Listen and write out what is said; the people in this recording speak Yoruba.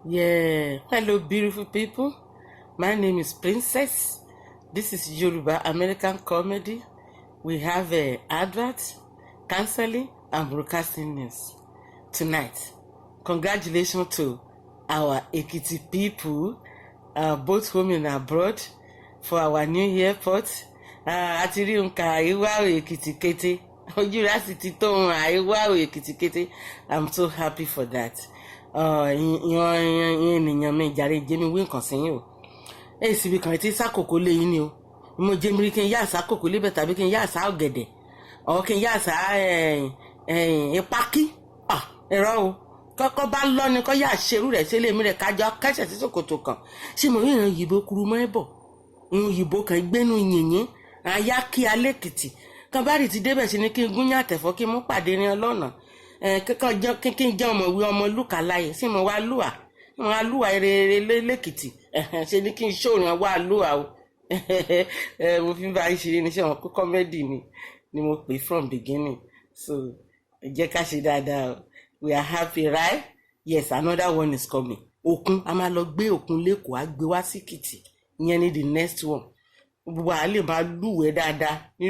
Yeah, hello, beautiful people. My name is Princess. This is Yoruba American Comedy. We have a advert, counseling, and broadcasting news tonight. Congratulations to our Ekiti people, both home and abroad, for our new airport. A ti rí nǹkan àìwá Èkìtì kété, ojú rẹ̀ sì ti tó ohun àìwá Èkìtì kété. I'm so happy for that. Ìyan ènìyàn mi jàre, jẹ́mi wí nǹkan sí yín o. Èyí síbi kan tí sákòókò lé yín ni o. Mo jẹ́ mi rí kí n yá àṣà kòkó lébẹ̀ tàbí kí n yá àṣà ọ̀gẹ̀dẹ̀ ọ̀ kí n yá àṣà ìpákí ẹ̀rọ o. Kọ́kọ́ bá lọ ni kọ́ yá àṣerú rẹ̀ ṣe lémi rẹ̀ kájọ kẹ́sẹ̀ sí ṣòkòtò kan. Ṣé mo rí ìran yìí kuru mọ́ ẹ bọ̀, ìran yìí kan gbénu yìnyín àyà kí alẹ́ Èkìtì kan bá rí ti débẹ̀ sí ni kí n gúnyán àtẹ̀fọ́, kí n mú pàdé ní ọlọ́nà kí n jẹ́ ọmọwé ọmọ lùkà láyè sí mo wá lùwà, mo wá lùwà eré lẹ́kìtì. Ṣe ni kí n ṣòrìn wá lùwà o. Mo fi ń bá yín ṣeré ní ṣé wọn kó comedy ni mo pè from beginning. So ẹ jẹ́ ká ṣe dáadáa o. We are happy, right? Yes, another one is coming. Òkun, a máa lọ gbé òkun lẹ́kọ̀ọ́, á gbé wá sí Èkìtì. Ìyẹn ni the next one. Gbogbo àá lè máa lúwẹ̀ẹ́ dáadáa.